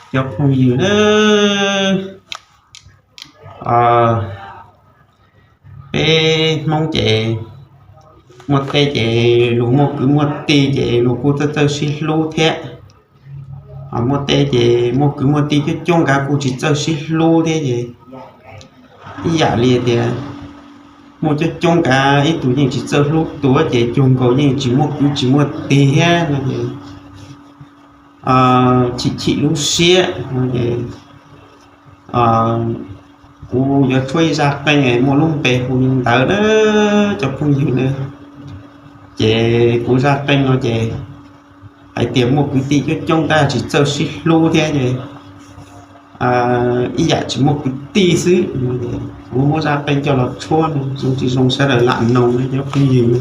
Cov phooj ywg na, peb Hmoob ces muaj tej ces luag muaj kwv muaj tij ces luag kuj txawj txawj sib hlub thiab. Muaj tej ces muaj kwv muaj tij coob coob kav kuj tsis txawj sib hlub thiab ces ib yam li tias muaj coob coob kav ib tug yeej tsis txawj hlub tus ces cuag nkaus yeej tsis muaj kwv tsis muaj tij thiab no es chim chim lub siab no es kuv yuav tshuab ib zaj qeej muaj lub npe hu li ntawd na cov phooj ywg na. Ces kuv zaj qeej no ces hais tias muaj kwv tij coob coob tab tsis txawj sib hlub thiab ces ib yam tsis muaj kwv tij xwb. Kuv muab zaj qeej coj los tshuab no zoo tsis zoo sawv daws lam noog cov phooj ywg.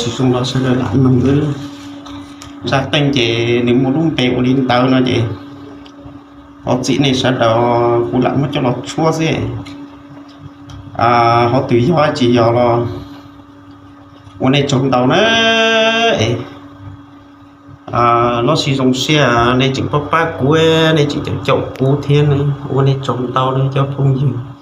Tsis zoo los sawv daws lam mloog. Zaj teej ces nws muaj lub npe ua li ntawd no ces, thov txim nej sawv daws, kuv lam muab coj los tshuab xwb. Ho twg yog tsis yog los ua nej tsaug ntau na. Los sis zoo siab nej tseem pab pab kuv, nej tseem caum caum kuv thiab, ua nej tsaug ntau na cov phooj ywg.